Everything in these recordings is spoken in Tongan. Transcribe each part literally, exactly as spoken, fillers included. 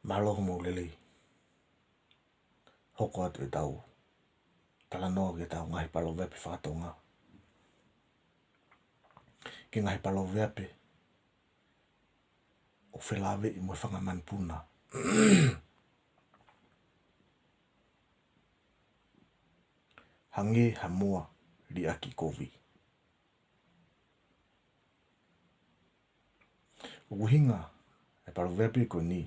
Mālō mo e lelei. Hoko atu ʻetau talanoa ki heʻetau ngaahi paloveape faka-Tonga. Ki he ngaahi paloveape ʻoku felāveʻi mo e fanga manupuna. Hangē ha moa liʻaki kovi. ʻOku ʻuhinga e paloveape ko eni,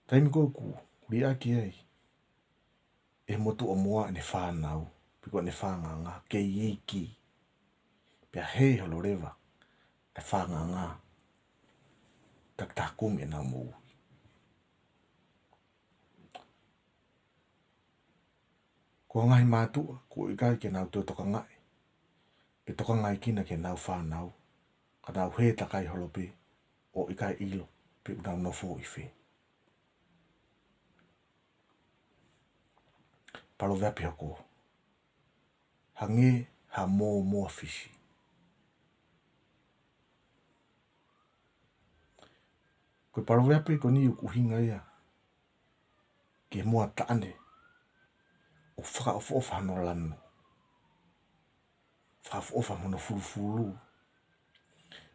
taimi ko ē ʻoku liʻaki ai ʻe he motuʻa moa ʻene fānau, pe ko ʻene fānganga, kei iiki, pea hē holo leva e fānganga, takitaha kumi ʻenau moʻui. Ko e ngaahi mātuʻa, ʻoku ʻikai ke nau toe tokangaʻi pe tokangaekina ki heʻenau fānau, ka nau hē takai holo pē ʻo ʻikai ʻilo pe ʻoku nau nofo ʻi fē. Paloveape hoko: Hangē ha mōmoa fisi. Ko e paloveape ko eni ʻoku ʻuhinga ia ki he moa taʻane ʻoku fakaʻofoʻofa hono lanu, fakaʻofoʻofa mo hono fulufulu,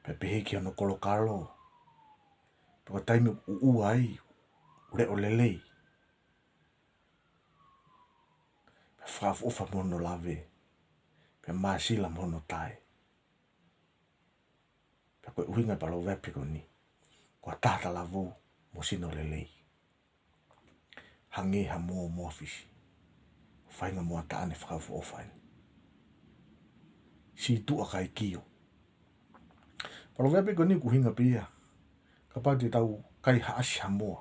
pea pehē ki hono kolokalo. Pea ko e taimi ʻoku ʻuʻua ai, leʻo lelei, pea fakaʻofoʻofa mo hono lave, pea māsila mo hono tae. Pea ko e ʻuhinga e paloveape ko eni, ko ha taha talavou mo sino lelei, hangē ha mōmoa fisi. Faʻahinga moa taʻane fakaʻofoʻofa eni. Sītuʻa kae kio. Paloveape ko eni ʻoku ʻuhinga pē ia kapau te tau kai haʻasi ha moa,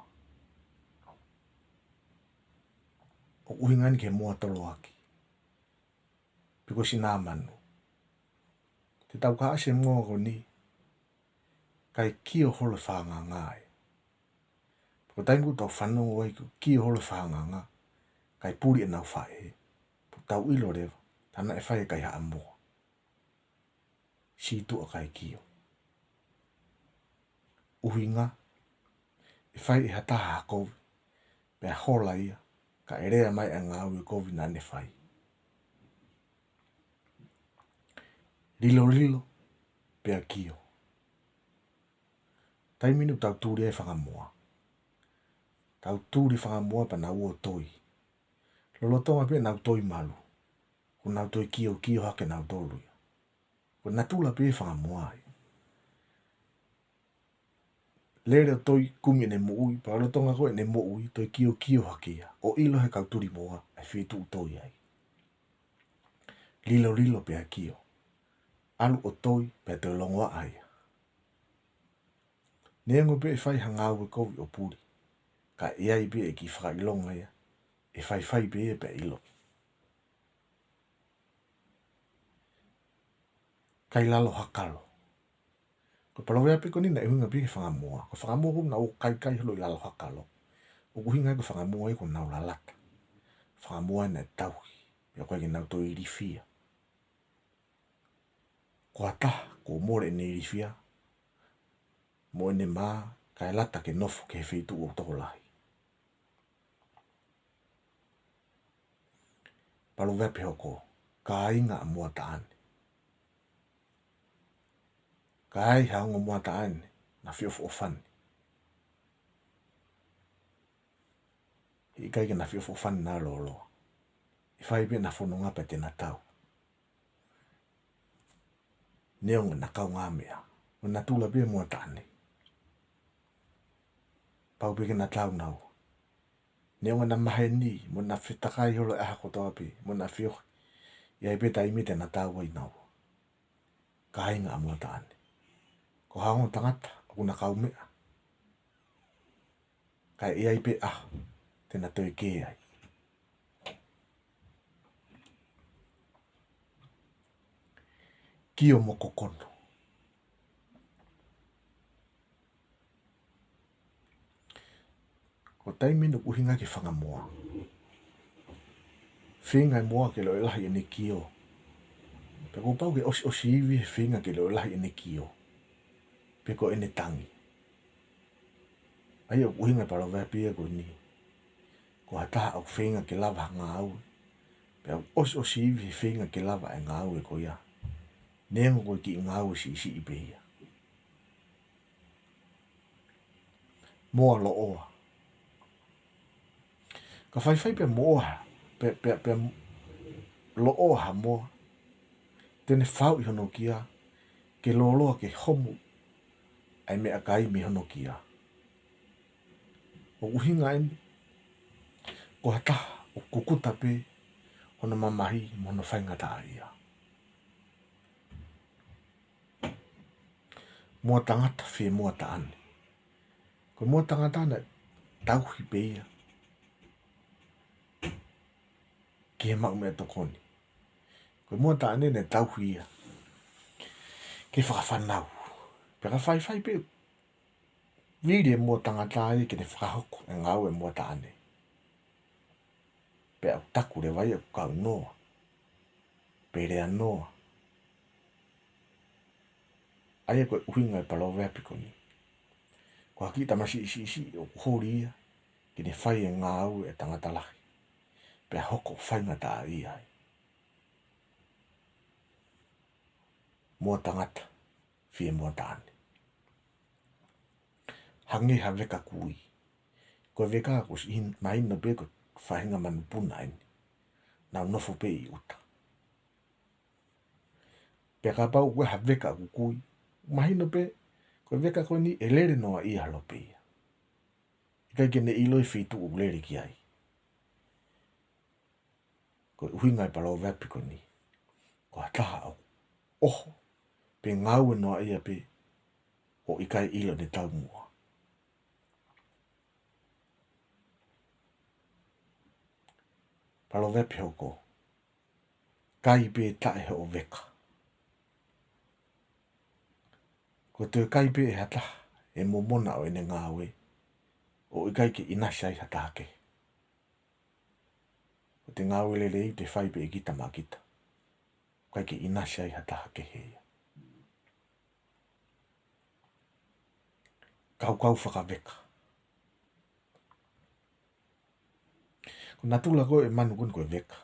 ʻoku ʻuhinga eni ki he moa toloaki pe ko e sinamanu. Te tau kai haʻasi e moa ko eni, kae kio holo e fānganga ia. Ko e taimi ʻoku tau fanongo ai ʻoku kio holo e fānganga, kae puli ʻenau faʻē, ʻoku tau ʻilo leva, tā naʻe fai e kaihaʻa moa. Sītuʻa kae kio. ʻUhinga, ʻe fai ʻe ha taha ha kovi, pea hola ia, kae lea mai e ngāue kovi naʻa ne fai. Lilolilo pea kio. Taimi ʻoku tau tuli ai e fanga moa, tau tuli e fanga moa pea nau ō ʻo toi. Lolotonga pē ʻenau toi malu, ʻoku nau toe kiokio hake nautolu ia. Ko e natula pē e fanga moa ia. Lele ʻo toi, kumi ʻene moʻui, pea lolotonga ko ē ʻene moʻui, toe kiokio hake ia, ʻo ʻilo ʻe he kau tuli moa e feituʻu ʻoku toi ai. Lilolilo pea kio. ʻAlu ʻo toi pea toe longoaʻa ia. Neongo pē ʻe fai ha ngāue kovi ʻo puli, ka ʻe ʻi ai pē e kiʻi fakaʻilonga ia, ʻe faifai pē ia pea ʻilo. Kai lalo ha kalo. Ko e paloveape ko eni naʻe ʻuhinga pē ki he fanga moa. Ko e fanga moa ʻoku nau kaikai holo ʻi lalo ha kalo, ʻoku ʻuhinga ia ko e fanga moa ia ʻoku nau lalata, fanga moa ia naʻe tauhi, pea ʻoku ʻikai ke nau toe ilifia. Ko ha taha kuo mole ʻene ilifia mo ʻene mā, kae lata ke nofo ki he feituʻu ʻoku tokolahi. Paloveape hoko: Kāinga ʻa moa taʻane. Ka ai ha ongo moa taʻane naʻe feʻofoʻofani, he ʻikai ke na feʻofoʻofani naʻa lōloa. ʻE fai pē ʻena fononga pea te na tau, neongo ʻena kaungāmeʻa. Ko e natula pē e moa taʻane. Pau pē ke na tau naua. Neongo ʻena maheni, mo ʻena fetakai holo e ʻaho kotoa pē, mo ʻena feohi, ʻe ʻi ai pē taimi te na tau ai naua. Kāinga ʻa moa taʻane. Ko ha ongo tangata ʻoku na kaumeʻa, ka ʻe ʻi ai pē ʻaho te na toe kē ai. Kio mo kokono. Ko e taimi ʻeni ʻoku ʻuhinga ki he fanga moa. Feinga e moa ke leʻo lahi ʻene kio, pea kuo pau ke ʻosiʻosi ivi he feinga ke leʻo lahi ʻene kio, pe ko ʻene tangi. ʻA ia ʻoku ʻuhinga e paloveape ia ko eni: Ko ha taha ʻoku feinga ke lava ha ngāue, pea ʻoku ʻosiʻosi ivi he feinga ke lava e ngāue ko ia, neongo ko e kiʻi ngāue siʻisiʻi pē ia. Moa loʻoa. Ka faifai pea moʻoa, pea, pea, pea loʻoa ha moa, te ne fauʻi hono kia, ke lōloa ke homo ʻa e meʻakai mei hono kia. ʻOku ʻuhinga eni, ko ha taha ʻoku kukuta pē hono mamahi mo hono faingataʻaʻia. Moa tangata fie moa taʻane. Ko e moa tangata naʻe tauhi pē ia ki he maʻu meʻatokoni. Ko e moa taʻane naʻe tauhi ia ke fakafānau. Pea ka faifai pē vili e moa tangata ia ke ne fakahoko e ngāue e moa taʻane, pea ʻoku taku leva ia ʻoku kau noa, pe lea noa. ʻA ia ko e ʻuhinga e paloveape ko eni: Ko ha kiʻi tamasiʻi siʻisiʻi ʻoku holi ia ke ne fai e ngāue e tangata lahi, pea hoko ʻo faingataʻaʻia ai. Moa tangata fie moa taʻane. Hangē ha veka kui. Ko e veka kuo ʻosi mahino pē ko e faʻahinga manupuna eni, nau nofo pē ʻi ʻuta. Pea kapau ko ha veka ʻoku kui, mahino pē ko e veka ko eni ʻe lele noaʻia holo pē ia. ʻIkai ke ne ʻilo e feituʻu ʻoku lele ki ai. Ko e ʻuhinga e paloveape ko eni: Ko ha taha ʻoku ʻoho pe ngāue noaʻia pē ʻo ʻikai ʻilo ʻene taumuʻa. Paloveape hoko: Kai pē taʻe hoʻo veka. Ko e toe kai pē ʻe ha taha e momona ʻo ʻene ngāue, ʻo ʻikai ke ʻinasi ai ha taha kehe. Ko e ngāue lelei te fai pē ʻe kita maʻa kita, ʻikai ke ʻinasi ai ha taha kehe ia. Kaukau fakaveka. Ko e natula ko ē ʻo e manu ko eni ko e veka,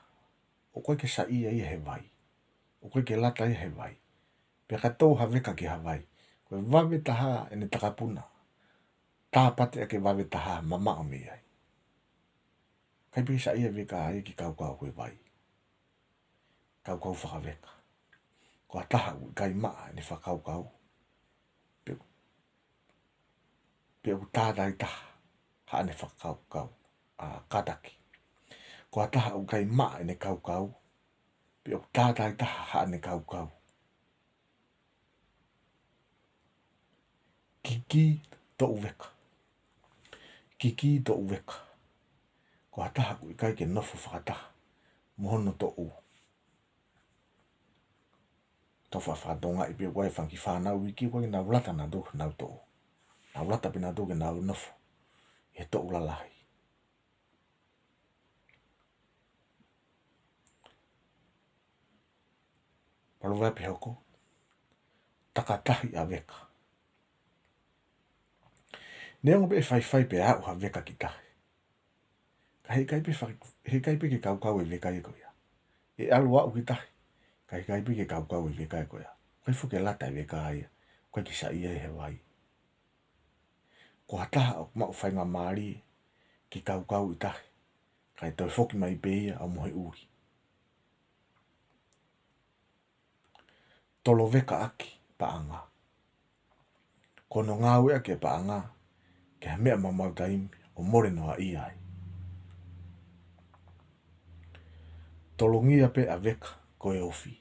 ʻoku ʻikai ke saiʻia ia he vai, ʻoku ʻikai ke lata ia he vai. Pea ka tō ha veka ki ha vai, ko e vave taha ʻene takapuna, tāpate ʻaki e vave taha, mamaʻo mei ai. ʻIkai pē saiʻia e veka ia ke kaukau ko e vai. Kaukau fakaveka. Ko ha taha ʻoku ʻikai maʻa ʻene fakakaukau, pe ʻoku, pe ʻoku tātāitaha haʻane fakakaukau, ʻa, kātaki. Ko ha taha ʻoku ʻikai maʻa ʻene kaukau, pe ʻoku tātāitaha haʻane kaukau. Kikī toʻu veka. Kikī toʻu veka. Ko ha taha ʻoku ʻikai ke nofo fakataha mo hono toʻu. Tau faʻa fakatongaʻi pē, ʻoku ʻi ai e fanga kiʻi fānau iiki ʻoku ʻikai ke nau lata nautolu ki honau toʻu. Nau lata pē nautolu ke nau nofo he toʻu lalahi. Paloveape hoko: Takatahi ʻa veka. Neongo pē ʻe faifai pea aʻu ha veka ki tahi, ka heʻikai pē fa-, heʻikai pē ke kaukau e veka ia ko ia. ʻE ʻalu ʻo aʻu ki tahi, ka heʻikai pē ke kaukau e veka ia ko ia. ʻIkai foki ke lata e veka ia, ʻikai ke saiʻia ia he vai. Ko ha taha ʻoku maʻu faingamālie ke kaukau ʻi tahi, kae toe foki mai pē ia ʻo mohe ʻuli. Tolo veka ʻaki paʻanga. Ko hono ngāueʻaki e paʻanga ki ha meʻa maumau taimi ʻo mole noaʻia ai. Tolongia pē ʻa veka ko e ofi.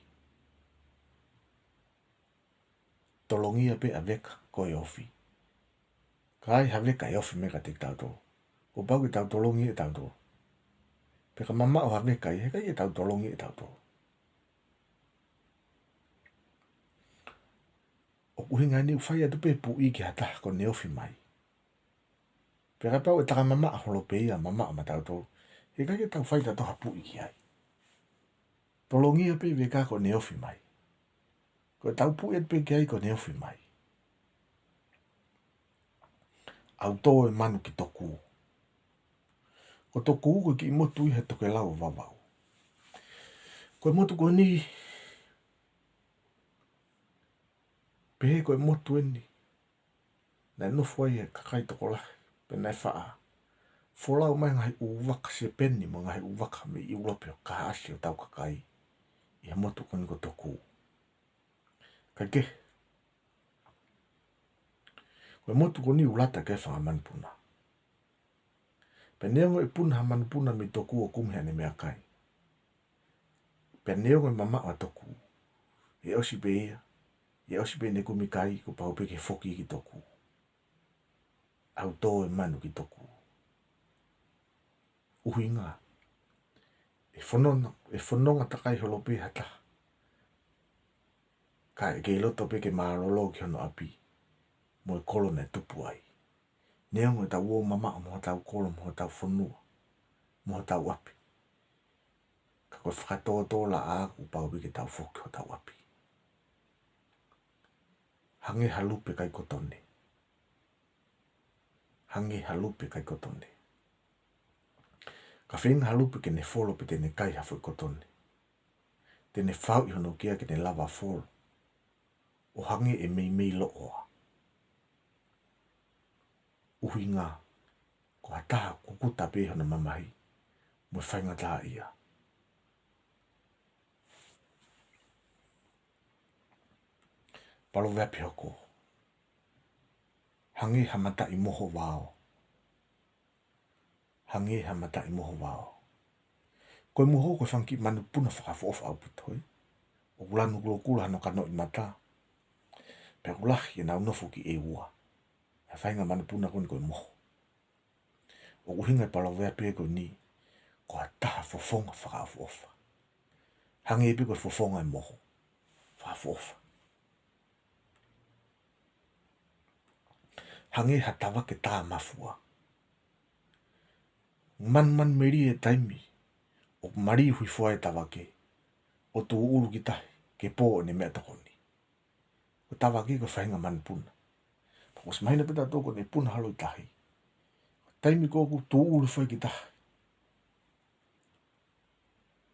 Tolongia pē ʻa veka ko e ofi. Ka ai ha veka ʻe ofi mai kiate kitautolu, kuo pau ke tau tolongi ʻe tautolu. Pea ka mamaʻo ha veka ia, heʻikai ke tau tolongi ʻe tautolu. ʻOku ʻuhinga eni ʻoku fai atu pē puʻi ki ha taha kuo ne ofi mai. Pea kapau ʻe takamamaʻo holo pē ia, mamaʻo maʻatautolu, heʻikai ke tau fai tautolu ha puʻi ki ai. Tolongia pē veka kuo ne ofi mai. Ko ʻetau puʻi atu pē ki ai kuo ne ofi mai. ʻAu tō e manu ki Tokū. Ko Tokū ko e kiʻi motu ʻi he tokelau ʻo Vavaʻu. Ko e motu ko eni, pehē ko e motu eni naʻe nofo ai e kakai tokolahi, pea naʻe faʻa folau mai ngaahi ʻū vaka sepeni mo e ngaahi ʻū vaka mei ʻIulope ʻo kaihaʻasi hotau kakai ʻi he motu ko eni ko Tokū. Kae kehe, ko e motu ko eni ʻoku lata ki ai e fanga manupuna. Pea neongo e puna ha manupuna mei Tokū ʻo kumi haʻane meʻakai, pea neongo e mamaʻo ʻa Tokū, ʻe ʻosi pē ia, ʻe ʻosi pē ʻene kumi kai, kuo pau pē ke foki ki Tokū. ʻAu tō e manu ki Tokū. ʻUhinga, ʻe fononga, ʻe fononga takai holo pē ha taha, kae kei loto pē ke mālōlō ki hono ʻapi mo e kolo naʻe tupu ai. Neongo ʻetau ō mamaʻo mo hotau kolo mo hotau fonua mo hotau ʻapi, ka ko e fakatōtōlaʻā kuo pau pē ke tau foki ki hotau ʻapi. Hangē ha lupe kai kotone. Hangē ha lupe kai kotone. Ka feinga ha lupe ke ne folo pe te ne kai ha foʻi kotone, te ne fauʻi hono kia ke ne lava folo, ʻo hangē ʻe meimei loʻoa. ʻUhinga, ko ha taha kukuta pē hono mamahi mo e faingataʻaʻia. Paloveape hoko: Hangē ha mataʻi moho vao. Hangē ha mataʻi moho vao. Ko e moho ko e fanga kiʻi manupuna fakaʻofoʻofa ʻaupito, ē. ʻOku lanu kulokula hano kanoʻi mata, pea ʻoku lahi ʻenau nofo ki ʻEua. ʻA e faʻahinga manupuna ko eni ko e moho. ʻOku ʻuhinga e paloveape ko eni, ko ha taha fofonga fakaʻofoʻofa. Hangē pē ko e fofonga e moho, fakaʻofoʻofa. Hangē ha tavake tāmafua. Manumanu melie e taimi ʻoku maliu hifo ai e tavake, ʻo tūʻulu ki tahi ke pō ʻene meʻatokoni. Ko e tavake ko e faʻahinga manupuna. Pea ʻoku ʻosi mahino pē ʻe tautolu ko ʻene puna holo ʻi tahi, ko e taimi ko ē ʻoku tūʻulu hifo ai ki tahi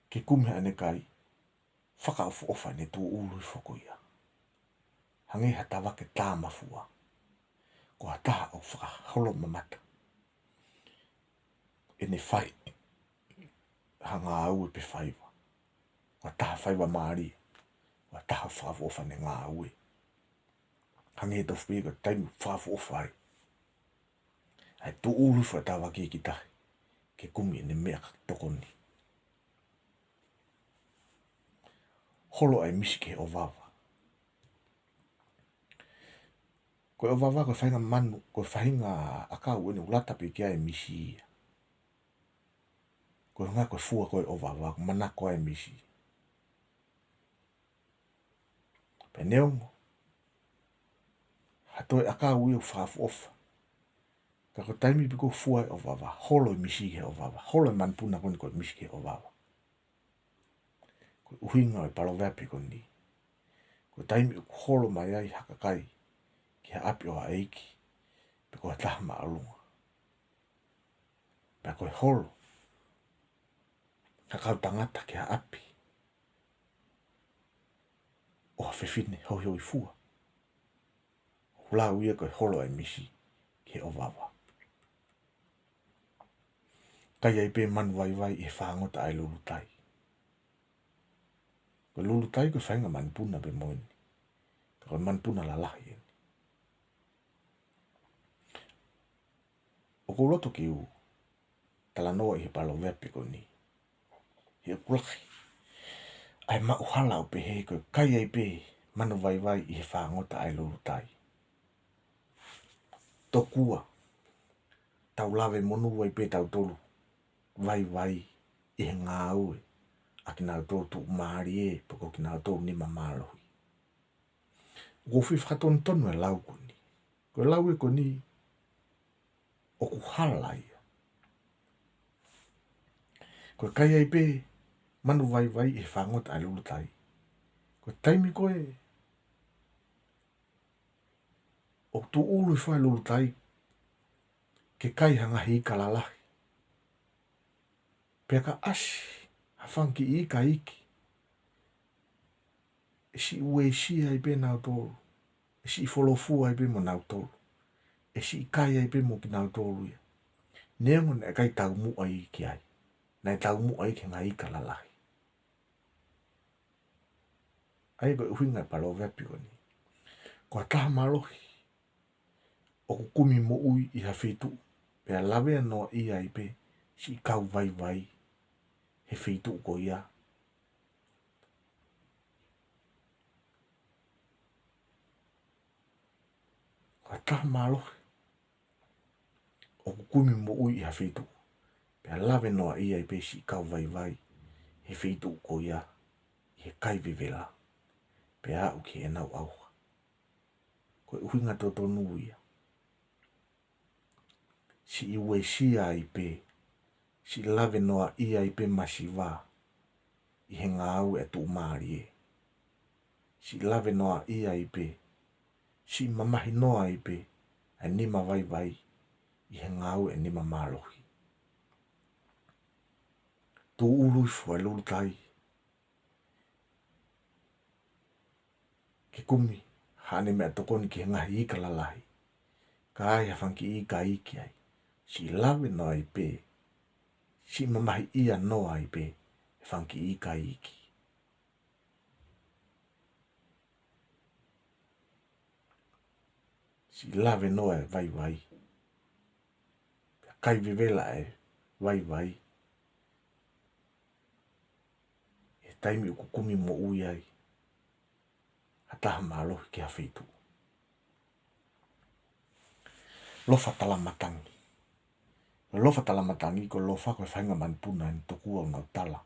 ke kumi haʻane kai, fakaʻofoʻofa ʻene tūʻulu hifo ko ia. Hangē ha tavake tāmafua. Ko ha taha ʻoku fakaholomamata ʻene fai ha ngāue pe faiva. Ko ha taha faivamālie. Ko ha taha fakaʻofoʻofa ʻene ngāue. Hangē tofu pē ko e taimi fakaʻofoʻofa ai, ʻa e tūʻulu hifo e tavake ki tahi ke kumi ʻene meʻatokoni. Holo ʻa e misi ki he ʻovava. Ko e ʻovava ko e faʻahinga manu, ko e faʻahinga ʻakau eni ʻoku lata pē ki ai e misi ia. Ko e ʻuhinga ko e fua ko ē e ʻovava, ʻoku manako ai e misi. Pea neongo ha toe ʻakau ia ʻoku fakaʻofoʻofa, ka ko e taimi pē ko ē ʻoku fua e ʻovava, holo e misi ki he ʻovava, holo e manupuna ko eni ko e misi ki he ʻovava. Ko e ʻuhinga ʻo e paloveape ko eni, ko e taimi ʻoku holo mai ai ha kakai ki ha ʻapi ʻo ha ʻeiki pe ko ha taha māʻolunga, pea ko e holo ha kau tangata ki ha ʻapi ʻo ha fefine hoihoifua, ʻoku lau ia ko e holo ʻa e misi ki he ʻovava. Kai ai pē manu vaivai ʻi he fāngota ʻa e lulutai. Ko e lulutai ko e faʻahinga manupuna pē mo eni, ka ko e manupuna lalahi eni. ʻOku ou loto ke u talanoa ʻi he paloveape ko eni, he ʻoku lahi ʻa e maʻuhala ʻo pehē ko e kai ai pē manu vaivai ʻi he fāngota ʻa e lulutai. Tokua tau lave monū ai pē tautolu vaivai ʻi he ngāue ʻa kinautolu tuʻumālie pe ko kinautolu nima mālohi. ʻOku ou fie fakatonutonu e lau ko eni. Ko e lau ē ko eni ʻoku hala ia. Ko e kai ai pē manu vaivai ʻi he fāngota ʻa e lulutai, ko e taimi ko ē ʻoku tūʻulu hifo ai e lulutai ke kai ha ngaahi ika lalahi. Pea ka ʻasi ha fanga kiʻi ika iiki, ʻe siʻi uesia ai pē nautolu, ʻe siʻi folofua ai pē mo nautolu, ʻe siʻi kai ai pē mo kinautolu ia. Neongo naʻe ʻikai taumuʻa ia ki ai, naʻe taumuʻa ia ki he ngaahi ika lalahi. ʻA ia ko e ʻuhinga e paloveape ko eni. Ko ha taha mālohi ʻoku kumi moʻui ʻi ha feituʻu, pea lavea noaʻia ai pē siʻi kau vaivai he feituʻu ko ia. Ko ha taha mālohi ʻoku kumi moʻui ʻi ha feituʻu, pea lavea noaʻia ai pē siʻi kau vaivai he feituʻu ko ia, ʻi he kai vevela, pea aʻu ki heʻenau ʻauha. Ko e ʻuhinga totonu ia. Siʻi uesia ai pē, siʻi lavea noaʻia ai pē masiva ʻi he ngāue ʻa e tuʻumālie. Siʻi lavea noaʻia ai pē, siʻi mamahi noa ai pē ʻa e nima vaivai ʻi he ngāue ʻa e nima mālohi. Tūʻulu hifo e lulutai ke kumi haʻane meʻatokoni ki he ngaahi ika lalahi, ka ai ha fanga kiʻi ika iiki ai, siʻi lavea noa ai pē, siʻi mamahiʻia noa ai pē e fanga kiʻi ika iiki. Siʻi lavea noa e vaivai, pea kai vevela e vaivai he taimi ʻoku kumi moʻui ai ha taha mālohi ki ha feituʻu. Lofa talamatangi. Lofa talamatangi, ko e lofa ko e faʻahinga manupuna ʻeni tokua ʻoku nau tala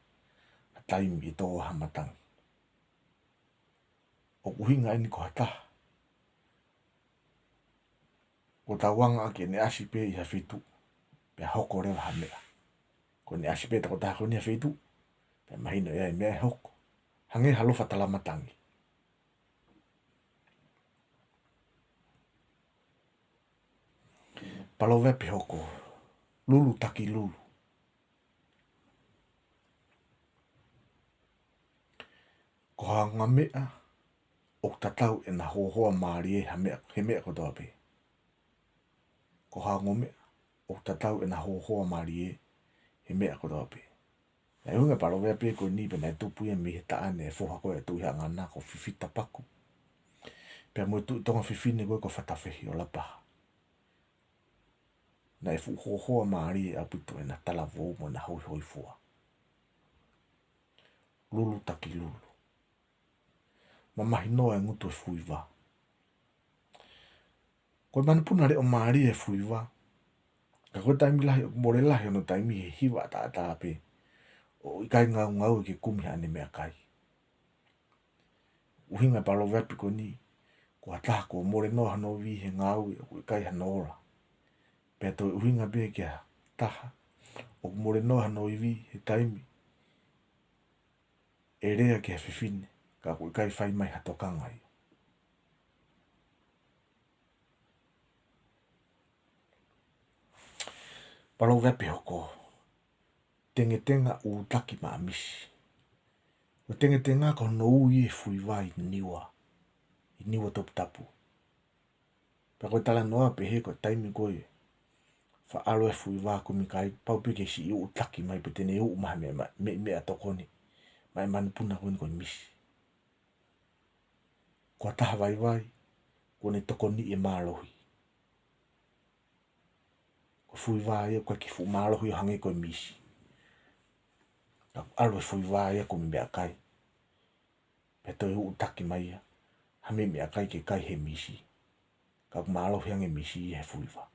ha taimi ʻe tō ai ha matangi. ʻOku ʻuhinga ʻeni ko ha taha kuo tauange ʻaki ʻene ʻasi pē ʻi ha feituʻu, pea hoko leva ha meʻa. Ko ʻene ʻasi pē tokotaha ko eni ʻi ha feituʻu, pea mahino ʻe ia e meʻa ʻe hoko. Hangē ha lofa talamatangi. Paloveape hoko. Lulu taki lulu. Ko ha ongo meʻa ʻoku tatau ʻena hōhoa mālie he meʻa, he meʻa kotoa pē. Ko ha ongo meʻa ʻoku tatau ʻena hōhoa mālie he meʻa kotoa pē. Naʻe ʻuhinga e paloveape ko eni pea naʻe tupu ia mei he taʻane e foha ko ē ʻo e Tuʻi Haʻangana ko Fifita Paku, pea mo e Tuʻi Tonga Fefine ko ē ko Fatafehi ʻo Lapaha. Naʻe fuʻu hōhoa mālie ʻaupito ʻena talavou mo ʻena hoihoifua. Lulu taki lulu. Mamahi noa e ngutu e fuiva. Ko e manupuna leʻo mālie e fuiva. Ka ko e taimi lahi ʻoku mole lahi hono taimi he hiva ʻataʻatā pē, ʻo ʻikai ngaungaue ke kumi haʻane meʻakai. ʻUhinga e paloveape ko eni, ko ha taha kuo mole noa hono ivi he ngāue ʻoku ʻikai hano ola. Pea toe ʻuhinga pē ki ha taha ʻoku mole noa hono ivi he taimi ʻe lea ki ha fefine, ka ʻoku ʻikai fai mai ha tokanga ia. Paloveape hoko. Tengetenga ʻūtaki maʻa misi. Ko e tengetenga ko hono ui e fuiva ʻi Niua, ʻi Niuatoputapu. Pea ko e talanoa pehē ko e taimi ko ē faʻa ʻalu e fuiva ʻo kumi kai, pau pē ke siʻi ʻūtaki mai pe te ne ʻū mai ha meʻa, meʻa, meʻatokoni maʻa e manupuna ko eni ko e misi. Ko ha taha vaivai, kuo ne tokoniʻi e mālohi. Ko e fuiva ia ʻoku ʻikai ke fuʻu mālohi ʻo hangē ko e misi. Ka ʻoku ʻalu e fuiva ia ʻo kumi meʻakai, pea toe ʻūtaki mai ia ha meʻa, meʻakai ke kai he misi. Ka ʻoku mālohi ange e misi ia he fuiva.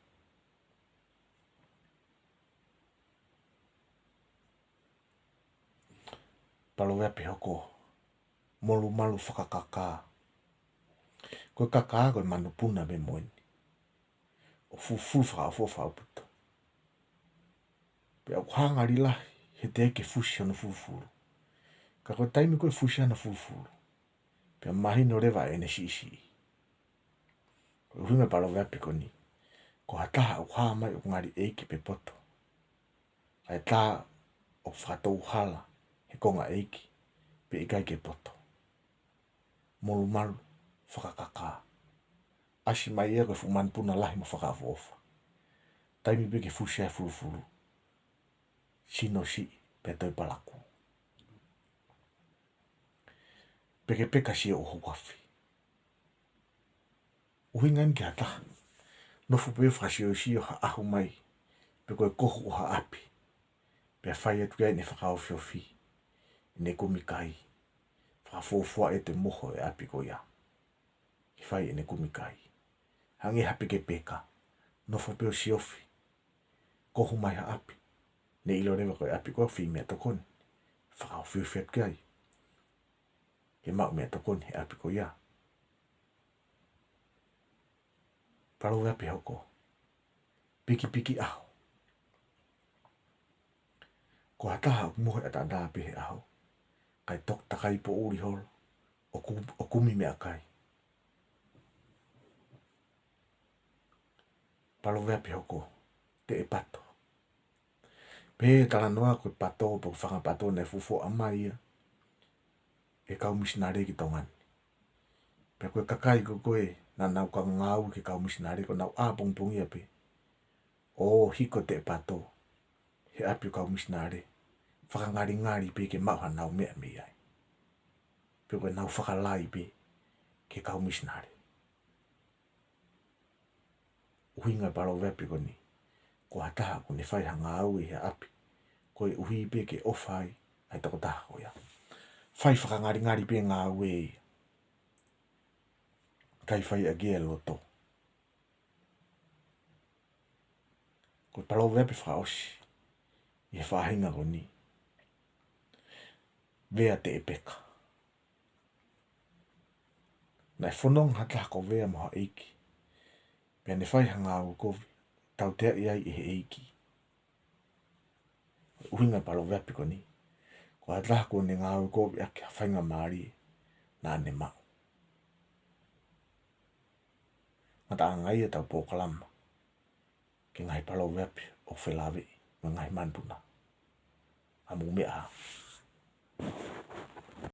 Paloveape hoko. Molumalu fakakakā. Ko e kakā ko e manupuna pē mo eni ʻoku fulufulu fakaʻofoʻofa ʻaupito. Pea ʻoku hanga lalahi he teʻeki ke fusi hono fulufulu. Ka ko e taimi ko ē ʻe fusi ai hono fulufulu, pea mahino leva ʻene siʻisiʻi. Ko e ʻuhinga e paloveape ko eni. Ko ha taha ʻoku hā mai ʻoku ngali ʻeiki pe poto, ʻa e tā ʻoku fakatouhala he konga ʻeiki pe ʻikai ke poto. Molumalu, fakakakā. ʻAsi mai ia ko e fuʻu manupuna lahi mo fakaʻofoʻofa. Taimi pē ke fusi ai e fulufulu, sino siʻi pea toe palakū. Pekepeka sio ʻo huafi. ʻUhinga eni ki ha taha nofo pē ʻo fakasiosio ha ʻahu mai, pe ko e kohu ʻo ha ʻapi, pea fai atu ki ai ʻene fakaofiofi, ʻene kumi kai, fakafuofua ʻete moho e ʻapi ko ia ke fai ʻene kumi kai. Hangē ha pekepeka, nofo pē ʻo siofi, kohu mai ha ʻapi, ne ʻilo leva ko e ʻapi ko ē ʻoku fai meʻatokoni, fakaofiofi atu ki ai ke maʻu meʻatokoni he ʻapi ko ia. Paloveape hoko: Pikipiki ʻaho. Ko ha taha ʻoku mohe ʻataʻatā pē he ʻaho, kae toki takai poʻuli holo ʻo ku-, ʻo kumi meʻakai. Paloveape hoko: Teʻe pato. Pehē ʻe he talanoa ko e pato pe ko e fanga pato naʻe fuofua ʻomai ia ʻe he kau misinale ki Tonga ni. Pea ko e kakai ko ē naʻa nau kau ngāue ki he kau misinale, ko ʻenau ʻapongipongia pē ʻo hiko teʻe pato he ʻapi ʻo e kau misinale, fakangalingali pē ke maʻu haʻanau meʻa mei ai, pe ko ʻenau fakalai pē ki he kau misinale. ʻUhinga e paloveape ko eni, ko ha taha ʻoku ne fai ha ngāue he ʻapi koeʻuhi pē ke ʻofa ai ʻa e tokotaha ko ia. Fai fakangalingali pē ngāue ia, ʻikai fai ʻaki e loto. Ko e paloveape fakaʻosi ʻi he faʻahinga ko eni: Vea teʻepeka. Naʻe fononga ha taha ko Vea mo ha ʻeiki, pea ne fai ha ngāue kovi, tauteaʻi ai ʻe he ʻeiki. ʻUhinga e paloveape ko eni, ko ha taha kuo ne ngāue kovi ʻaki ha faingamālie naʻa ne maʻu. Ngataʻanga ia ʻetau polokalama ki he ngaahi paloveape ʻoku felāveʻi mo e ngaahi manupuna. ʻA mou meʻa ā.